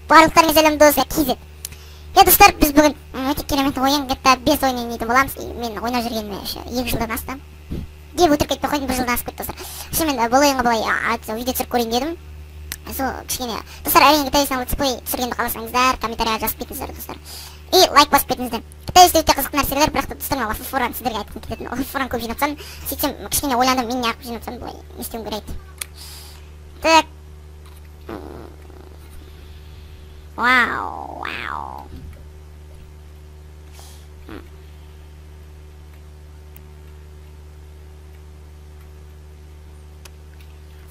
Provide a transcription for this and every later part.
Барлықтарыңа сәлем достар, KZ. Иә достар, біз бүгін өте керемет ойын GTA 5 ойын ойнайтын боламыз. Мен ойнап жүргеніме 2 жылдан астам. Деп өтірік айтпай қойдым, 1 жылдан асып кетті достар. Шынымен бұл ойынға былай видео түсіріп көрейін дедім. Сол кішкене. Достар, әрине GTA 5-ның летсплей түсіргенді қаласаңыздар, комментарияға жазып кетіңіздер достар. И лайк басып кетіңіздер. GTA 5-те өте қызықты нәрселер, бірақ та достар, мен лафофораны сіздерге айтқым келетін. Лафофораны көп жинап тастадым. Сөйтсем кішкене ойландым, мен неғып жинап тастадым, былай не істеуім керек. Так. Вау, вау.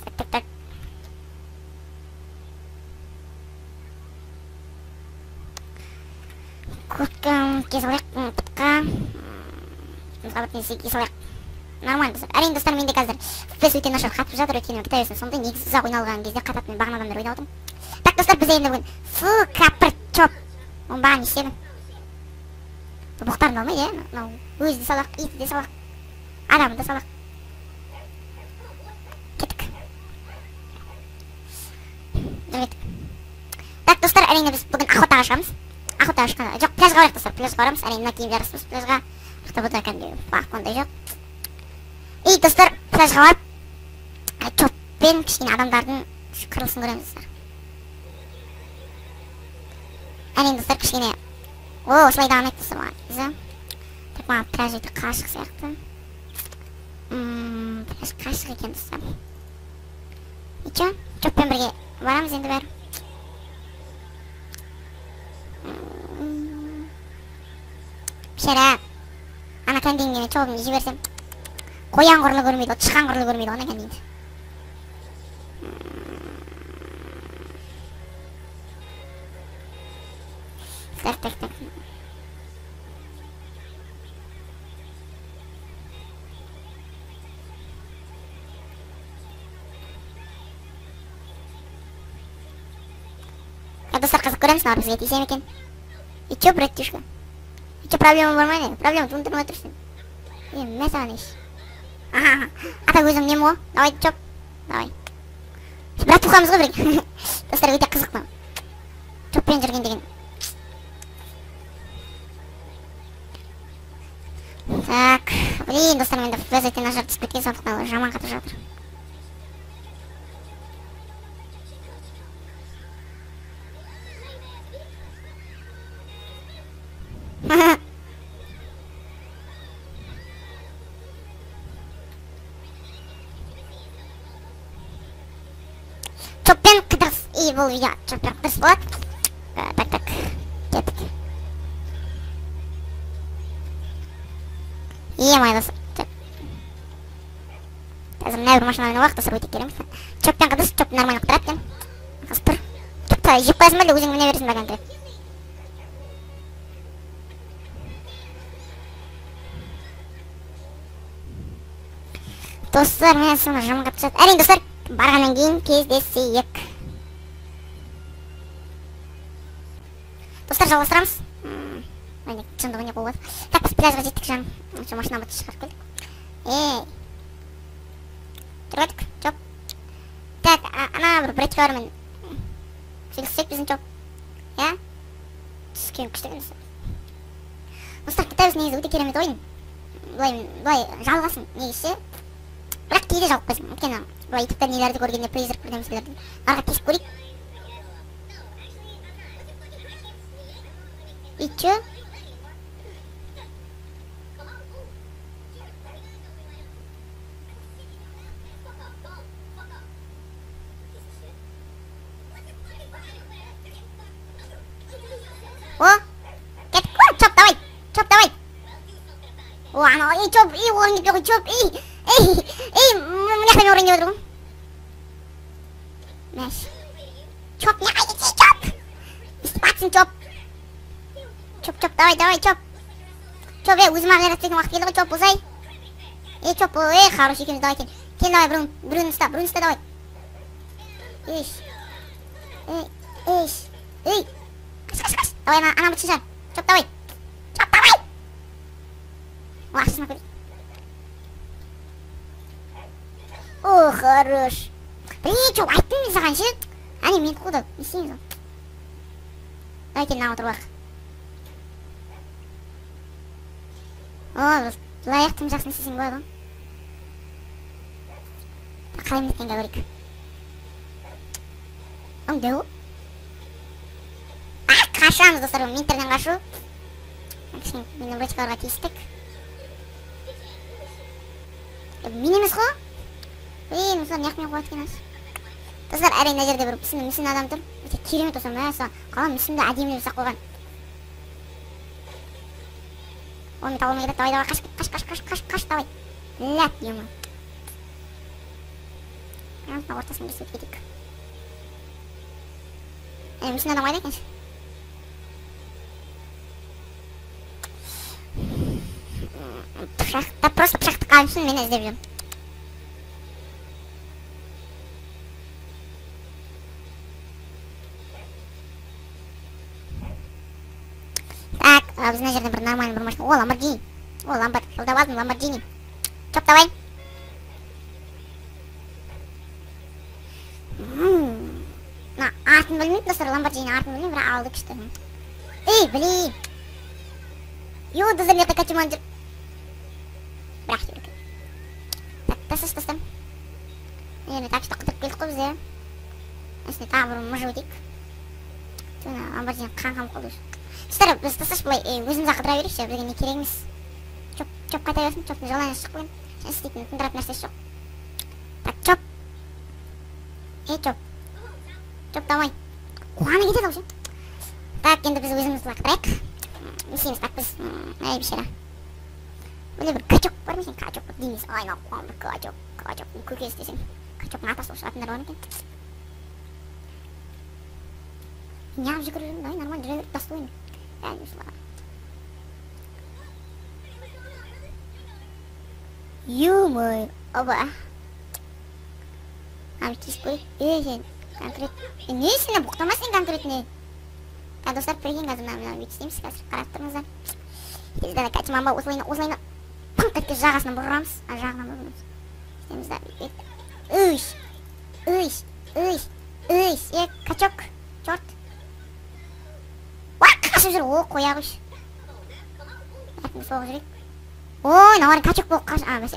Так, так, так. Куртка кие салайық, пытқа. Кие салайық. Нормально достар. Әрине достар, менде қазір FPS өте нашар қатып жатыр, өйткені GTA 5-ің сондай негізі ұзақ ойналған кезде қататын, мен бағанадан бері ойнап отырмын. Так достар, біз енді бүгін фу капыр чоп. Оңбаған не істеді? Боқтарын алмайды, иә? Мынау өзі де салақ, иті де салақ, адамы да салақ. Кеттік. Жүргеттік. Так достар, әрине біз бүгін охотаға шығамыз. Охотаға шыққан жоқ, пляжға барайық достар, пляжға барамыз. Әрине мына киім жарасымыз пляжға. Бірақ та бұда кәдімгідей бақ ондай жоқ. И достар, пляжға барып чоппен кішкене адамдардың қырылысын көреміз достар. Әрине достар, кішкене о, осылай да ұнайды достар маған. Негізі. Так, маған пляж өте қашық сияқты. Пляж қашық екен достар. И чё? Чоппен бірге барамыз енді бәрі. Бішара. Ана кәндейін мен чобымды жіберсем. Қоян құрлы көрмейді, тышқан құрлы көрмейді ана кәндейді. Так, так, так. Так, достар, қызық көреміз, мыналар бізге тиісе ме екен? И чё, братишка? И чё, проблема бар ма не? Проблема туындырмай тұрсың. Е, мә саған еш. Аха, ата өзім нем ғой? Давай, чоп. Давай. Братухамыз ғой бірге. Достар, өте қызық мынау. Чоппен жүрген деген. Так, блин, достар, менде FPS өте нашар түсіп кеткен, сондықтан ол жаман қатып жатыр. Чоппен қыдырыс. И бұл видео чоппен қыдырыс болады. Так, так, кеттік. Е, достар. Қазір мына бір машинамен алайық, достар, өте керемет. Чоппен қыдырыс, чоп нормально қыдырады екен. Қыз тұр. Чопты жеп қоясың ба, әлде өзің міне бересің ба конкрет? Достар, мен соны жаман қатты жатыр. Әрине достар, барғаннан кейін кездесейік. Достар, жалғастырамыз. Жындығы не қойып. Так, біз пляжға жеттік жаңа. Осы машинамызды шығарып келдік. Ей. Жүргеттік, чоп. Так, ана бір братишкалармен сөйлессек біздің чоп. Иә? Түскен күшті екен достар. Достар, GTA 5 негізі өте керемет ойын. Былай жалғасын негізі. Бірақ кейде жалғып қойсың. Өйткені былай ютубта нелерді көргенде, призрак бірдемелерді арға тесіп көрейік. И чё? О, кеттік қой, чоп, давай, чоп, давай. О, анау, ей, чоп, ей, орын кетпей қой, чоп, ей, ей, ей, мына жақта мен орын деп отыр ғой. Мәш. Чоп, не қайда, чоп. Істеп атсың, чоп. Чоп, чоп, давай, давай, чоп. Чоп, ей, өзім ақ жаратпайтын уақыт келді ғой, чоп, болсай. Ей, чоп, ей, хорош екеуміз, давай, кел. Кел, давай, біреуін, біреуін ұста, біреуін ұста, давай. Еш. Ей, еш. Ей. Қаш, қаш, қаш. Давай, ана бітші жар. Чоп, давай. Чоп, давай. О, ақшасына көрейік. О, хорош. Блин, чоп, айттым мен саған ше. Әне, мен қуды. Не істейміз ол? Давай кел, мынаған отырып алайық. О, былай ақ тым жақсы не істесең болады ғой. Қалай мінеткенге көрейік. Оң дәу. Қашамыз, достар, ментерден қашу. Кішкене мен бочкаларға тиістік. Мен емес қой. Блин, осылар неғып қуады екен аш. Достар, әрең мына жерде бір мүсін адам тұр. Өте керемет осы, мәссаған. Қалай мүсінді әдемілеп жасап қойған. Ой, мен таба алмай кетеді. Давай, давай, қаш, қаш, қаш, қаш, қаш, қаш, давай. Ләп, ема. Мына ортасын кесіп кетейік. Мүсін адам қайда екен? Пышақта, просто пышақты қалым үшін мен іздеп жүрмін. Так, біз мына жерден бір нормальный бір машина. О, Ламборджини. О, Ламборджини. Жылдап алдым, Ламборджини. Чоп, давай. Мына атын білмеймін, достар, Ламборджини атын білмеймін, бірақ алды күшті. Ей, блин. Йо, достар, мына жақта качуман жүр. Бірақ жүрек. Так, тасташы, достар. Енді так что қыдырып келдік қой біз, иә. Үстіне тағы бір мыжып өтейік. Ламборджини қан-қан қалды уже. Достар, біз тасташы былай өзіміз ақ қыдыра берейікші, бізге не керек емес. Чоп, чоп қайта берсін, чоптың желаниесі жоқ бүгін. Істейтін, тындыратын нәрсесі жоқ. Так, чоп. Ей, чоп. Чоп, давай. Қуана кетеді вообще. Так, енді біз өзіміз былай қыдырайық. Не істейміз, так, біз, әй, бейшара. Міне бір качок бар ма екен, качок дейміз. Ай, мынау қуан бір качок, качок, көкесі десең. Качоктың атасы болып шығатындар бар ма екен? Неғып жүгіріп жүрмін, давай, нормально жүре беріп, достойно. Ё-моё, оба. Ам тиісіп көрейік. Ей, сен конкрет. Не сен боқтама сен конкретне. Так, достар, прикинь, қазір мына бүйтіп істейміз, қазір қарап тұрыңыздар. Ана качман ба, осылайына, осылайына пыңқ еткізіп жағасынан бұрамыз. А, жағынан бұрамыз. Істейміз да, бүйтіп. Үш, үш, үш, үш. Е, качок, черт. Уа, қашып жүр. О, қоя қойшы. Артын соғып жүрейік. Ой, мыналар качок болып қаш. А, бәсе.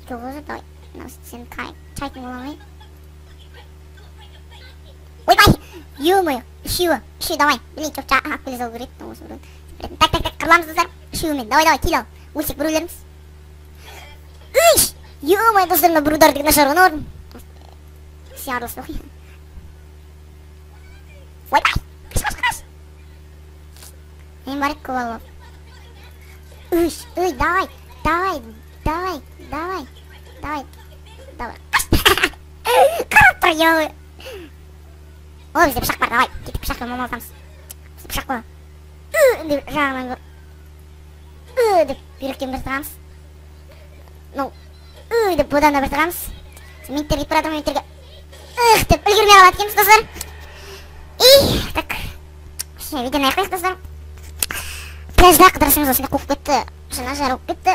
Екеуі болып жүр, давай. Мынау сен чайкың бола ма? Ойбай! Ё-моё, үшеуі, үшеуі, давай. Блин, чоп, алып келе салу керек. Осы біреуін. Так, так, так, қырыламыз, достар. Үшеуімен. Давай, давай, кел ал. Өлсек бір өлерміз. Үш! Ё-моё, достар, мына бір удар деген нашар ғой, орын. Сен араласпай қой. Ойбай! Қаш, қаш, қаш! Мен бар еді көп алып. Үш, үй, давай, давай, давай, давай, давай, давай. Қаш! Қарап тұр, ё-моё. О, бізде пышақ бар, давай. Кетіп пышақпен мамалтамыз. Бізде пышақ бар. Деп жағынан бір деп бүйректен бір тығамыз. Ну, деп бұдан да бір тығамыз. Менттер кетіп бара жатыр, менттерге ых деп үлгермей қалады екенбіз, достар. И, так. Видеоны аяқтайық, достар. Пляжда қыдырысымыз осындай қуып кетті. Жаңа жарылып кетті.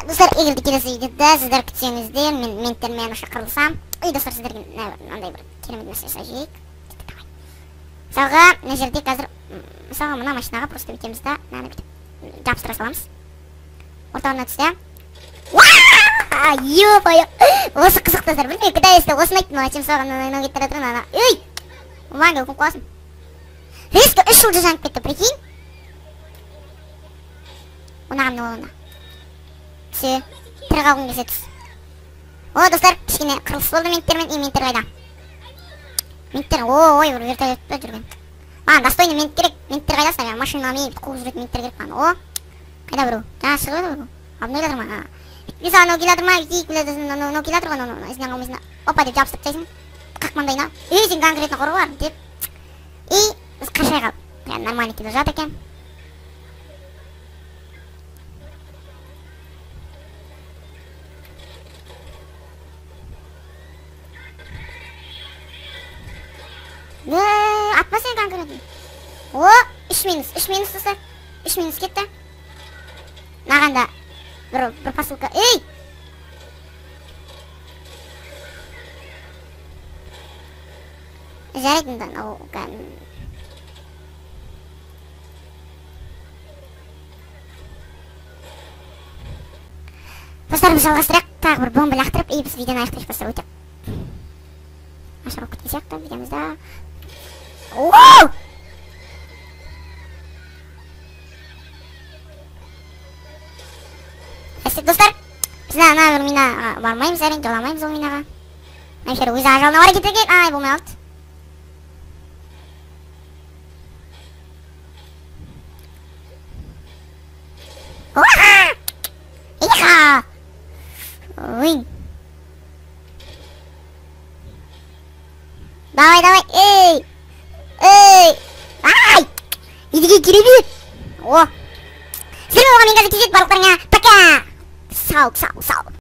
Достар, егер де келесі видеода сіздер күтсеңіздер, мен менттермен осы қырылсам, и достар, сіздерге мынандай бір керемет нәрсе жасап жіберейік. Мысалға, мына жерде қазір, мысалға, мына машинаға просто бүйтеміз да, мынаны бүйтіп жабыстыра саламыз. Орталығына түсті. Ё-моё! Осы қызық, достар. Білмеймін, кідай есті осыны айттым, мына мысалға, мынау кетіп бара жатыр, мына. Ей! Ванга, өкініп қаласың. Резко 3 жұлдыз жанып кетті, прикинь. Ұнаған не болғанда. Түсе, тірі қалғың келсе түс. О, достар, кішкене қырылыс болды менттермен. И менттер қайда? Менттер, ой, бір вертолет па жүрген. Маған достойный мент керек. Менттер қайда саған? Машинамен қуып жүретін менттер керек маған. О, қайда біреу? Жаңа шығып еді біреу. Ал мынау келе жатыр ма? Мен саған анау келе жатыр ма? Бүйтейік, келе жатыр, анау келе жатыр ғой, анау ізінен қалмайсың. Опа деп жабыстырып тастайсың. Қақ маңдайына. Ей, сен конкретно қорғы бар деп. И біз қашай қалып. Прям нормально келе жатыр екен. Атпа сен конкретно. О, 3 минус, 3 минус, достар. 3 минус кетті. Маған да бір посылка. Ей! Жарайды, мынау. Достар, біз жалғастырайық, тағы бір бомба лақтырып, и біз видеоны аяқтайық, достар, өте нашар болып кеткен сияқты видеомызда. Оу! Достар, біз ана бір минаға бармаймыз, әрине, жоламаймыз ол минаға. Әшер өзі ажалына қарай кетеді екен. Ай, болмай қалды. Оха! Иха! Уин. Давай, давай, эй! Эй! Ай! Едіге келе бер! О! Сіздермен болған мен қазір кезек, барлықтарыңа пока! Сау, сау, сау!